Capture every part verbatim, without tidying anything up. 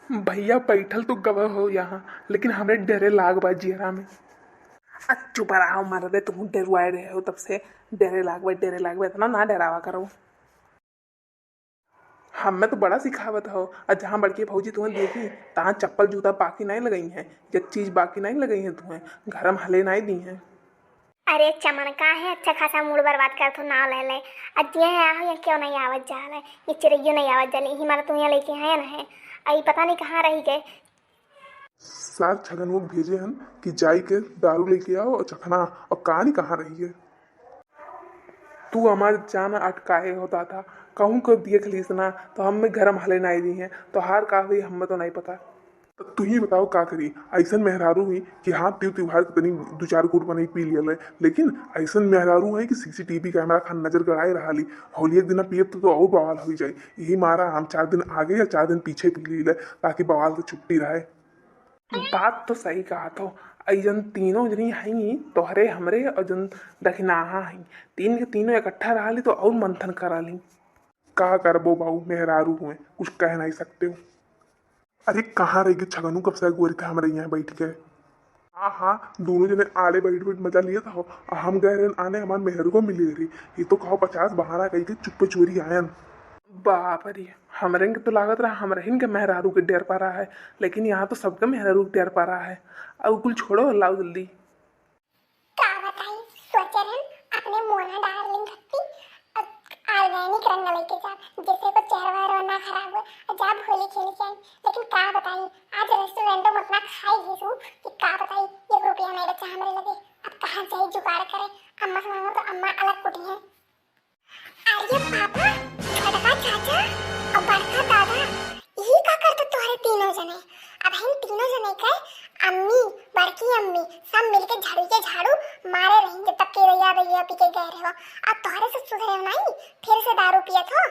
भइया, बैठल तो गवा हो यहाँ, लेकिन हमरे डरे लाग बा जियरा में। आ, चुप रहा, मर दे, तुम डरवाए रहे हो तब से। डरे लाग बा, डरे लाग बा, इतना ना डरावा करो। हमें तो बड़ा सिखावत हो, आ जहाँ बड़की भौजी तुम्हें देखी, तहाँ चप्पल जूता बाकी नहीं लगई हैं, एक चीज बाकी नहीं लगई हैं तुम्हें, घर में हले नहीं दी हैं। अरे चमन, का है अच्छा खासा मूड बर्बाद करत हो, नाव ले ले। आ जिया है आहो, या क्यों नहीं आवत जा ले, ये चिरैयो नहीं आवत जा ले, यही मारा तू यहाँ लेके आया ना है। आ ये पता नहीं कहाँ रही गए। सार छगन वो भेजे हन कि जाई के दारू लेके आओ और चखना, और कहानी कहाँ रही है। तू हमार जान अटकाए हो दादा, कहूँ को देख लीस ना, तो हमें घर में हले नहीं दी हैं, तो हार का हुई हमें तो नहीं पता। तो तू ही बताओ का करी, ऐसन मेहरारू हुई कि हाँ, तीज त्योहार के तनी दू चार घूंट बनई पी लिया ले, लेकिन ऐसन मेहरारू है कि सीसीटीवी कैमरा खान नजर गड़ाए रहा ली। होली एक दिन पियब तो, तो और बवाल हो जाए। यही मारा हम चार दिन आगे या चार दिन पीछे पी ली ले, ताकि बवाल से छुट्टी रहे। बात तो सही कहा थो, ऐ जन तीनों जनी हई, तोहरे हमरे और जन दखिनाहा हई, तीन के तीनों इकट्ठा रहा ली तो और मंथन करा ली। का करबो बाबू, मेहरारू हुए, कुछ कह नहीं सकते हो। अरे कहाँ रह गए छगनू, कब से अगुअरी थे हमरे यहाँ बैठ के। हाँ हाँ, दोनों जने आले बैठ बैठ मजा लिया था, और हम गए रहन आने, हमार मेहरारू को मिली रही। ये तो कहो पचास बहाना कही के चुप्पे चोरी आयन। बाप रे, हमरे के तो लागत रहा हमरहिन के मेहरारू के डर पा रहा है, लेकिन यहाँ तो सबके मेहरारू के डर पा रहा है। अब कुल छोड़ो, लाओ जल्दी। का बताई, सोचे रहन अपने मोना डार्लिंग हत्ती, अब ऑर्गेनिक रंग लेके जा, जिससे को चेहरा वेहरा ना खराब हो, और जा होली खेल के आई। लेकिन का बताई, आज रेस्टोरेंट में इतना खाई घिसू कि का बताई, एक रुपया नहीं बचा हमरे लगे। अब कहाँ जाई जुगाड़ करे, अम्मा से मांगो तो अम्मा अलग कुटी है। अरे पापा, छोटका चाचा और बड़का दादा, यही का करते तोहरे तीनों जने? अब हम तीनों जने के अम्मी, बड़की अम्मी सब मिलके झड़ी के झाड़ू मारे रही, जब तक के दैया दैया पी के गए रहो। अब तोहरे से सुधरे हो नहीं, फिर से दारू पियत हो।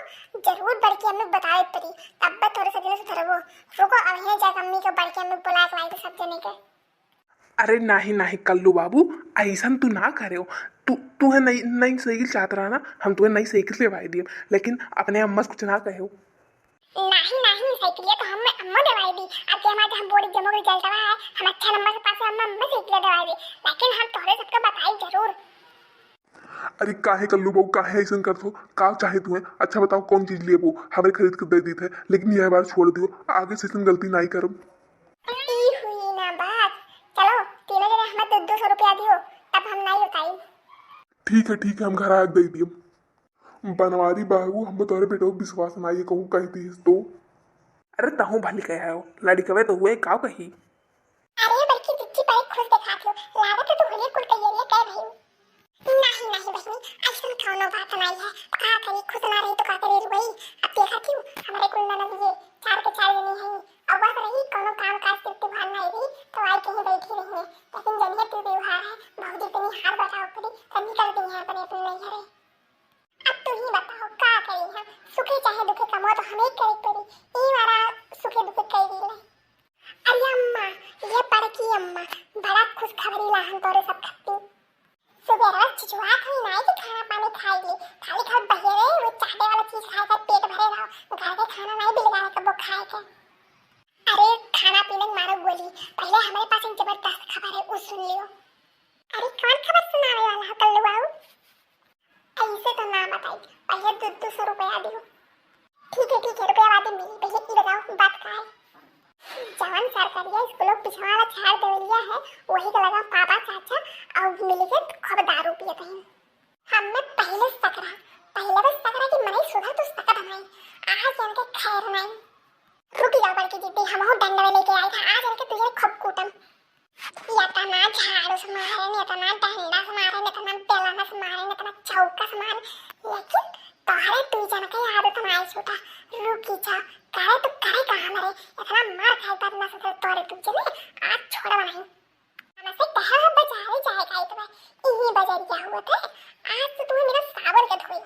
जरूर बड़की अम्मी बतावे पड़ी, तब तोहरे से दिन सुधरबो। रुको, अब यहीं जाके अम्मी के, बड़की अम्मी बुला के लाई सब जने के। अरे नाही नाही कल्लू बाबू, ऐसन तू ना करेव। तू, तू है नई, नई साइकिल चाहत रहा ना, हम तुहे नई साइकिल देवाई दिए, लेकिन अपने अम्मा से कुछ ना कहेव। नाही नाही, साइकिलिया तो हम अम्मा देवाई दी। अब के हमारे हम बोर्ड जमा कर जलतवा है, हम अच्छा नंबर से पास है, अम्मा, अम्मा साइकिल देवाई दी, लेकिन हम तोहरे सबके बताई जरूर। अरे काहे कल्लू बाबू, काहे ऐसन करत हो? का चाहे तुहे? अच्छा बताओ कौन चीज लेबो, हमरे खरीद के दे दीत है, लेकिन यह बार छोड़ दियो, आगे से ऐसन गलती नाई करब। ई हुई ना बात। चलो, तीनों जने हमें दो दो सौ रुपया दियो, तब हम नाई बताई। ठीक है, ठीक है, हम घर आके दे दियो। बनवारी बाबू, हम तोहरे बेटवा विश्वास नाई है, कहूँ कह दीस तो। अरे तहूँ भली कहे हो, लड़कवे तो हुए, का कही? अरे बड़की जिज्जी बड़ी खुश देखात हो, लागत है तू होली कुल तैयारियां कर भई। नहीं नहीं बहिनी, ऐसन कौनो बात नहीं है। का करी, खुश ना रही तो का करी रुई। अब देखा क्यों, हमारे कुल ननद ये चार के चार जनी हैं, और बस रही कौनो काम काज के त्योहार नहीं रही तो आई कहीं बैठी रही है। लेकिन जनिए तू त्योहार है, भौजी तनी हाथ बटाव करी, तनी कर दी है अपने अपने नैहरे। अब तू ही बताओ का करी हम, सुखे चाहे दुखे कमो तो हमें करे पड़ी, ई वाला सुखे दुखे कई दी ले। अरे अम्मा, ये बड़की अम्मा, बड़ा खुशखबरी लाहन तोरे सब खत्ती। सुबेरवा चिचुआत हुई नाई कि खाना पानी खाई ली, खाली खाली बहिरे वो चाटे वाला चीज खाए के पेट भरे रहो, घर के खाना नाई बिलगाए कबो खाए के। अरे खाना पीने के मारो गोली, पहले हमारे पास एक जबरदस्त खबर है, वो सुन लियो। अरे कौन खबर सुनावे वाला हो कल्लू बाबू? ऐसे तो ना बताई, पहले दो दो सौ रुपया दियो। ठीक है ठीक है, रुपया बाद में मिली, पहले ई बताओ बात का है? जवन सरकारिया स्कूलों के पिछवा वाला झाड़ देवलिया है, वही के लगा पापा चाचा और मिल के खूब दारू पियत हैं। हमें पहले शक रहा, पहले बस शक रहा कि मनई सुधर तो सकत हमें, आज इनके खैर नहीं। रुक जाओ बड़की दीदी, हमहू डंडवे लेके आई था, आज इनके तुझे खूब कूटम। इतना झाड़ू से मारे ने, इतना डंडा से मारे ने, इतना बेलना से मारे ने, इतना चौका से मारे, लेकिन तोहरे दुई जन के आदत ना आई छूटा। रुकी जा, करे तो करे का हमरे, इतना मार खाए बाद ना सुधर तोहरे दुई जने, आज छोड़ब नहीं। हमसे कहा है बाजारे जाए का इतना, इही बाजारिया हुआ थे, आज तो तुम्हें मेरा सावन के धोई।